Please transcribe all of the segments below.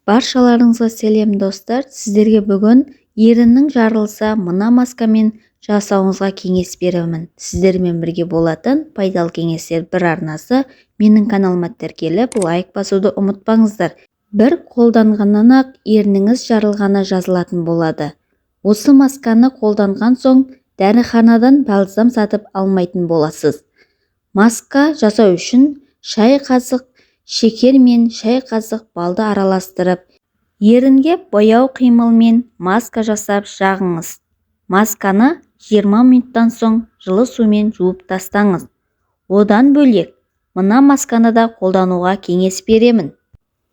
Баршаларыңызға сәлем, достар! Сіздерге бүгін еріннің жарылса, мына маскамен жасауыңызға кеңес беремін. Сіздермен бірге болатын «Пайдалы кеңестер» бір арнасы. Менің каналыма тіркеліп, лайк басуды ұмытпаңыздар. Бір қолданғаннан-ақ ерніңіз жарылғаны жазылатын болады. Осы масканы қолданған соң дәріханадан бальзам сатып алмайтын боласыз. Маска жасау үшін шай қасық шекер мен шай қасық балды араластырып, ерінге бояу қимылмен маска жасап жағыңыз. Масканы 20 минуттан соң жылы сумен жуып тастаңыз. Одан бөлек, мына масканы да қолдануға кеңес беремін.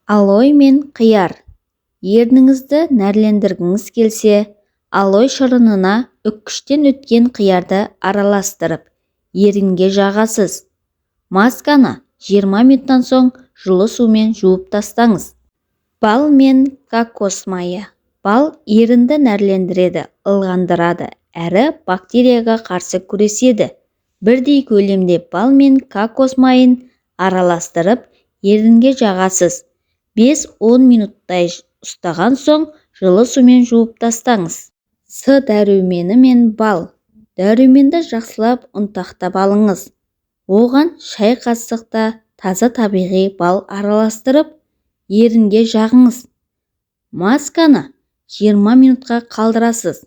Алой мен қияр. Ерніңізді нәрлендіргіңіз келсе, алой шырынына үккіштен өткен қиярды араластырып, ерінге жағасыз. Масканы 20 минуттан соң жылы сумен жуып тастаңыз. Бал мен кокос майы. Бал ерінді нәрлендіреді, ылғандырады әрі бактерияға қарсы күреседі. Бірдей көлемде бал мен кокос майын араластырып, ерінге жағасыз. 5-10 минуттай ұстаған соң жылы сумен жуып тастаңыз. С дәрумені мен бал. Дәруменді жақсылап ұнтақтап алыңыз. Оған шай қасық та таза табиғи бал араластырып, ерінге жағыңыз. Масканы 20 минутқа қалдырасыз.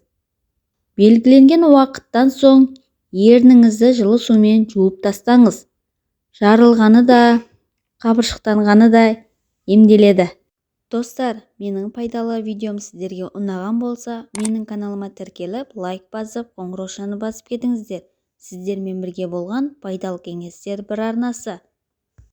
Белгіленген уақыттан соң ерніңізді жылы сумен жуып тастаңыз. Жарылғаны да, қабыршықтанғаны да емделеді. Достар, менің пайдалы видеом сіздерге ұнаған болса, менің каналыма тіркеліп, лайк басып, қоңыраушаны басып кетіңіздер. Сіздермен бірге болған «Пайдалы кеңестер» бір арнасы.